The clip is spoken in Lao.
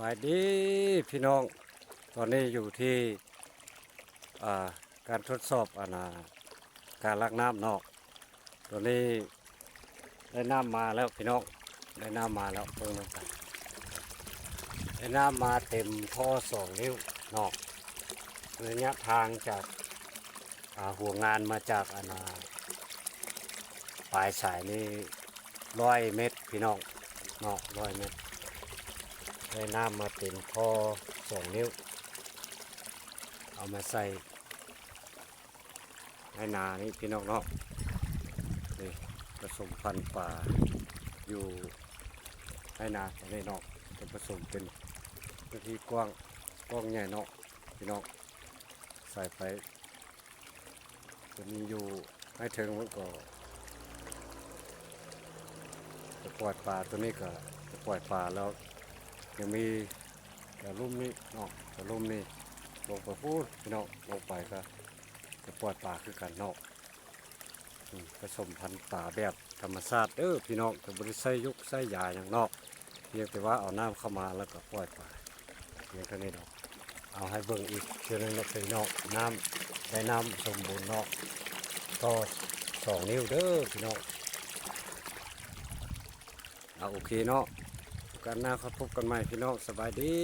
ສະບາຍດີພີ່ນ້ອງ, ຕອນນີ້ຢູ່ທີ່ ອ່າ ການທົດສອບ ອັນນ່າ ການລັກນ້ຳເນາະ. ຕອນນີ້ໄດ້ນ້ຳມາແລ້ວພີ່ນ້ອງ, ໄດ້ນ້ຳມາແລ້ວ ເບິ່ງນຳກັນ. ໄດ້ນ້ຳມາເຕັມທໍ່ສອງນິ້ວເນາະ. ໄລຍະທາງຈາກ ອ່າ ຫົວງານມາຈາກ ອັນນ່າ ປາຍສາຍນີ້ຮ້ອຍແມັດພີ່ນ້ອງເນາະ, ຮ້ອຍແມັດ. ໄດ້ນ້ຳມາເຕັມທໍ່ສອງນິ້ວ ເອົາມາໃສ່ໄຮ່ນານີ້ພີ່ນ້ອງເນາະ. ນີ້ປະສົມພັນປາຢູ່ໄຮ່ນາຕົວນີ້ເນາະ, ຈະປະສົມເປັນພື້ນທີ່ກວ້າງ ກວ້າງໃຫຍ່ເນາະພີ່ນ້ອງ. ສາຍໄຟ ຕົວນີ້ຢູ່ໃຫ້ເທິງ ມັນກໍຈະປ່ອຍປາ, ຕົວນີ້ກໍຈະປ່ອຍປາແລ້ວ. ຍັງມີແຖວລຸ່ມນີ້ເນາະ, ແຖວລຸ່ມນີ້ລົງໄປພຸ້ນພີ່ນ້ອງ, ລົງໄປກໍຈະປ່ອຍປາຄືກັນເນາະ. ອືມ ປະສົມພັນປາແບບທຳມະຊາດເດີພີ່ນ້ອງ, ກໍບໍ່ໄດ້ໃສ່ຢົກໃສ່ຢາຫຍັງເນາະ. ພຽງແຕ່ວ່າເອົານ້ຳເຂົ້າມາແລ້ວກໍປ່ອຍປາ ພຽງເທົ່ານີ້ດອກ. ເອົາໃຫ້ເບິ່ງອີກເທື່ອໜຶ່ງເນາະພີ່ນ້ອງ, ນ້ຳ ໄດ້ນ້ຳສົມບູນເນາະ, ຕໍ່ສອງນິ້ວເດີພີ່ນ້ອງ. ເອົາ ໂອເຄເນາະ, ໂອກາດໜ້າຄ່ອຍພົບກັນໃໝ່ພີ່ນ້ອງ, ສະບາຍດີ.